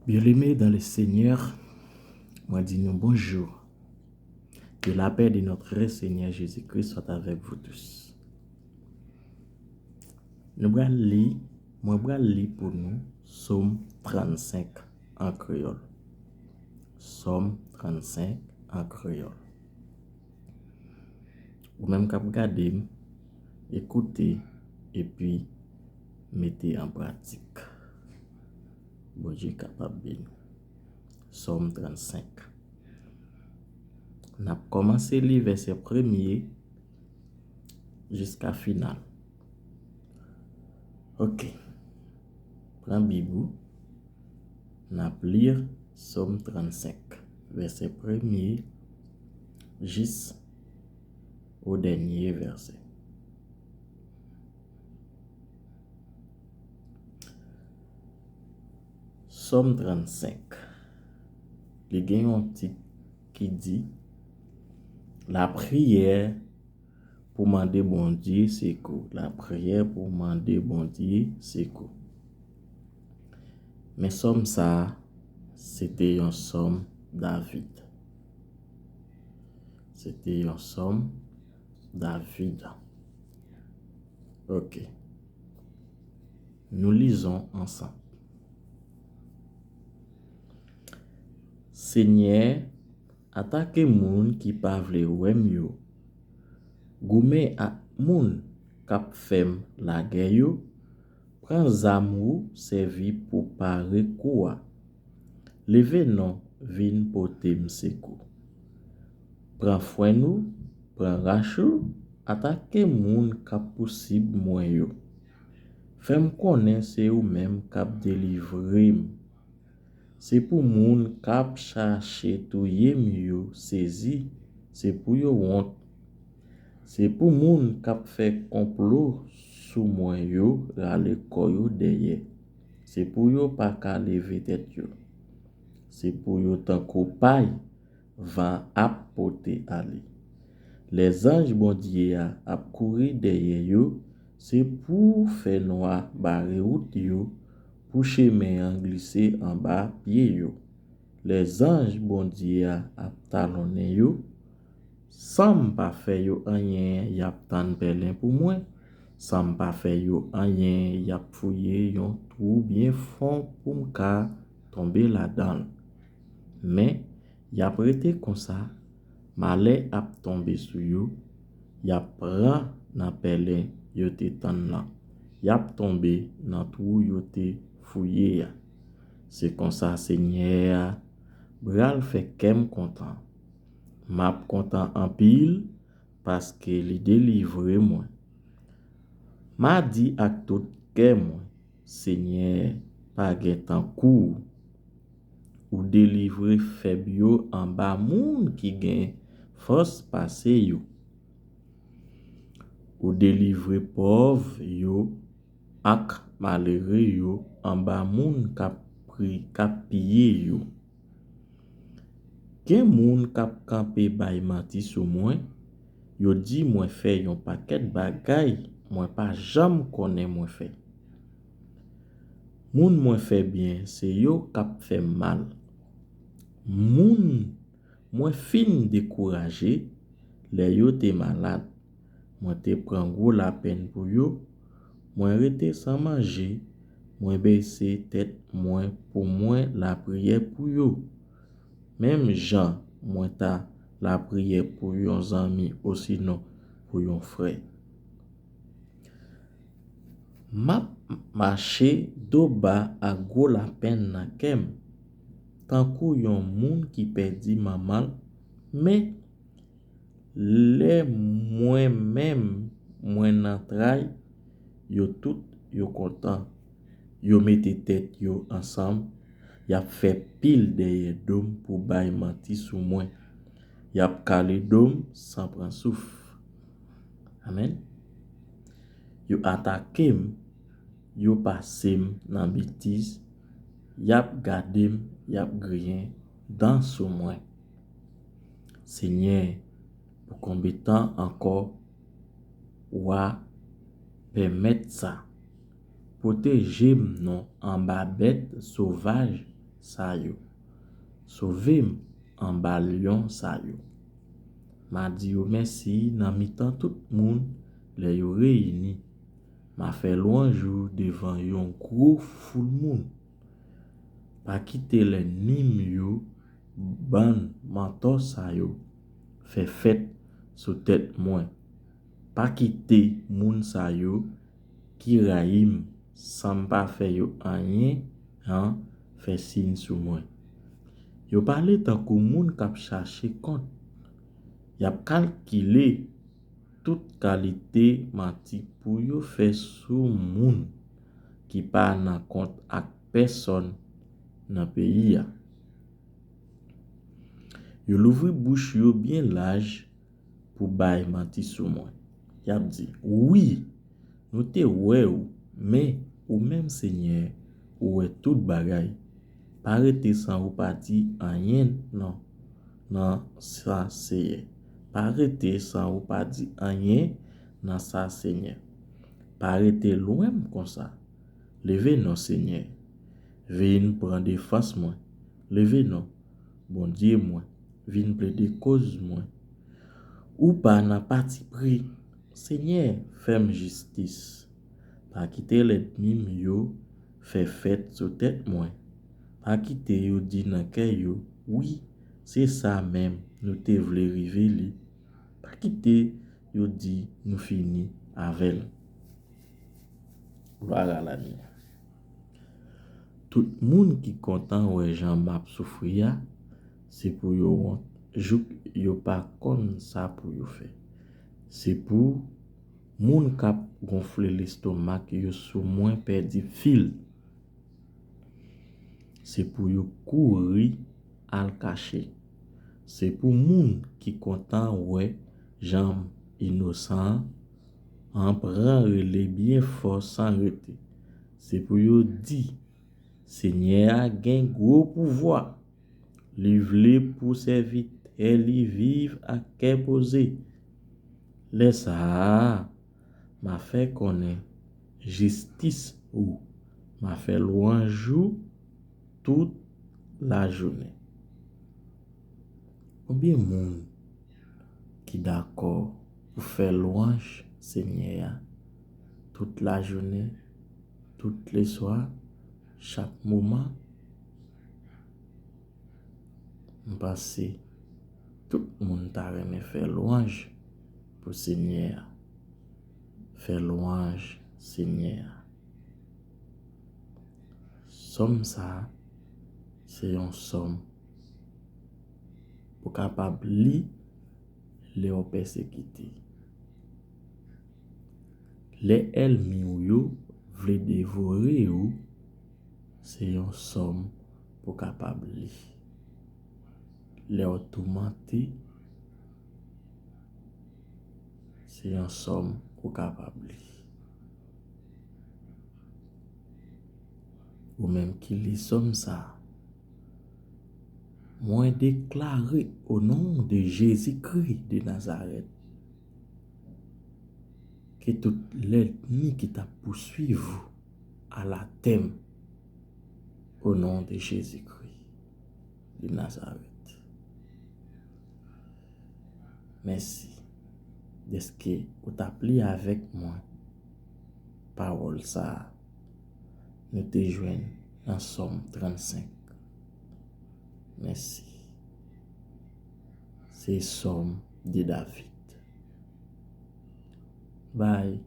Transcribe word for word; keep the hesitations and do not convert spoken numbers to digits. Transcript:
Bien-aimés dans le Seigneur, mwen di nou bonjou. Que la paix de notre Seigneur Jésus-Christ soit avec vous tous. Nou pral li, mwen pral li pou nou Sòm trannsenk an kreyòl. Sòm trannsenk an kreyòl. Ou menm k ap gade m, ekoute epi mete an pratik. Bondye kapab beni. Sòm trannsenk. N ap kòmanse li vèsè premye jiska final. Ok. Pran Bib ou. N ap li Sòm trannsenk, vèsè premye jis o dènye vèsè. Sòm trannsenk. Li gen yon tit ki di, lapriyè pou mande Bondye sekou. Lapriyè pou mande Bondye sekou. Men sòm sa a, se te yon sòm David. Se te yon sòm David. Ok. Nou lizon ansanm. Senyè, atake moun ki pa vle wè m yo. Goumen ak moun k ap fè m lagè yo. Pran zam ou sèvi pou pare kou a. Leve non vin pote m sekou. Pran fwèn ou, pran rach ou, atake moun k ap pousib mwen yo. Fè m konnen se ou menm k ap delivre m. Se pou moun k ap chache touye m yo sezi, se pou yo wont. Se pou moun k ap fè konplo sou mwen yo rale kò yo dèyè. Se pou yo pa ka leve tèt yo. Se pou yo tankou pay van ap pote ale. Lèzanj Bondye a ap kouri dèyè yo, se pou fènwa bare wout yo, pou chemen an glise anba pye yo. Lèzanj Bondye a ap talonnen yo, san m pa fè yo anyen, y ap tann pèlen pou mwen. San m pa fè yo anyen, y ap fouye yon twou byen fon pou m ka tonbe ladan l. Men, y ap rete konsa, malè ap tonbe sou yo, y ap pran nan pèlen yo te tann lan, y ap tonbe nan twou yo te fouye a. Se konsa Senyè a pral fè kè m kontan. M ap kontan anpil paske li delivre mwen. M a di ak tout kè mwen, Senyè, pa gen tankou w. Ou delivre fèb yo anba moun ki gen fòs pase yo. Ou delivre pòv yo ak malere yo anba moun k ap pri-, k ap piye yo. Gen moun k ap kanpe bay manti sou mwen, yo di mwen fè yon pakèt bagay mwen pa janm konnen mwen fè. Moun mwen fè byen, se yo k ap fè m mal. Moun mwen fin dekouraje lè yo te malad. Mwen te pran gwo lapenn pou yo. Mwen rete san manje. Mwen bese tèt mwen pou mwen lapriyè pou yo, menm jan mwen ta lapriyè pou yon zanmi osinon pou yon frè. M ap mache do ba ak gwo lapenn nan kè m, tankou yon moun ki pèdi manman l, men lè mwen menm mwen nan tray, yo tout yo kontan. Yo mete tèt yo ansanm, y ap fè pil dèyè do m pou bay manti sou mwen. Y ap kale do m san pran souf. Amèn. Yo atake m, yo pase m nan betiz, y ap gade m, y ap griyen dan sou mwen. Senyè, pou konbyen tan ankò w a pèmèt sa? Pwoteje m non anba bèt sovaj sa yo. Sove m anba lyon sa yo. M a di yo mèsi nan mitan tout moun lè yo reyini. M a fè lwanj ou devan yon gwo foul moun. Pa kite lènmi m yo, bann mantò sa yo, fè fèt sou tèt mwen. Pa kite moun sa yo ki rayi m san m pa fè yo anyen an fè siy sou mwen. Yo pale tankou moun k ap chache kont. Y ap kalkile tout kalite manti pou yo fè sou moun ki pa nan kont ak pèsonn nan peyi a. Yo louvri bouch yo byen laj pou bay manti sou mwen. Y ap di, wi, nou te wè ou, men ou menm Senyè, ou wè tout bagay. Pa rete san ou pa di anyen non nan sa Senyè. Pa rete san ou pa di anyen nan sa Senyè. Pa rete lwen m konsa. Leve non Senyè. Vin pran defans mwen. Leve non Bondye mwen. Vin plede koz mwen. Ou pa nan patipri. Senyè, fè m jistis. Pa kite lènmi m yo fè fèt sou tèt mwen. Pa kite yo di nan kè yo, wi, se sa menm nou te vle rive li. Pa kite yo di nou fini avè l. Glwa a Lamè. Tout moun ki kontan wè jan m ap soufri a, se pou yo wont jouk yo pa konn sa pou yo fè. Se pou moun k ap gonfle lestomak yo sou mwen pèdi fil. Se pou yo kouri al kache. Se pou moun ki kontan wè jan m inosan an pran rele byen fò san rete. Se pou yo di, Senyè a gen gwo pouvwa. Li vle pou sèvitè li viv ak kè poze. Lè sa a, m a fè konnen jistis ou. M a fè lwanj ou tout lajounen. Konbyen moun ki dakò pou fè lwanj Senyè a tout lajounen, tout leswa, chak moman? M panse tout moun ta renmen fè lwanj pou Senyè a. Fè lwanj Senyè a. Sòm sa a, se yon sòm pou kapab li lè w pèsekite. Lè ènmi w yo vle devore w, se yon sòm pou kapab li. Lè w toumante, se yon sòm ou kapab li. Ou menm ki li sòm sa a, mwen deklare o non de Jezikri de Nazarèt, ke tout lènmi ki t ap pouswiv ou al atè m, o non de Jezikri de Nazarèt. Mèsi dèske ou t ap li avèk mwen pawòl sa a nou te jwenn nan Sòm trannsenk. Mèsi. Se Sòm de David. Bay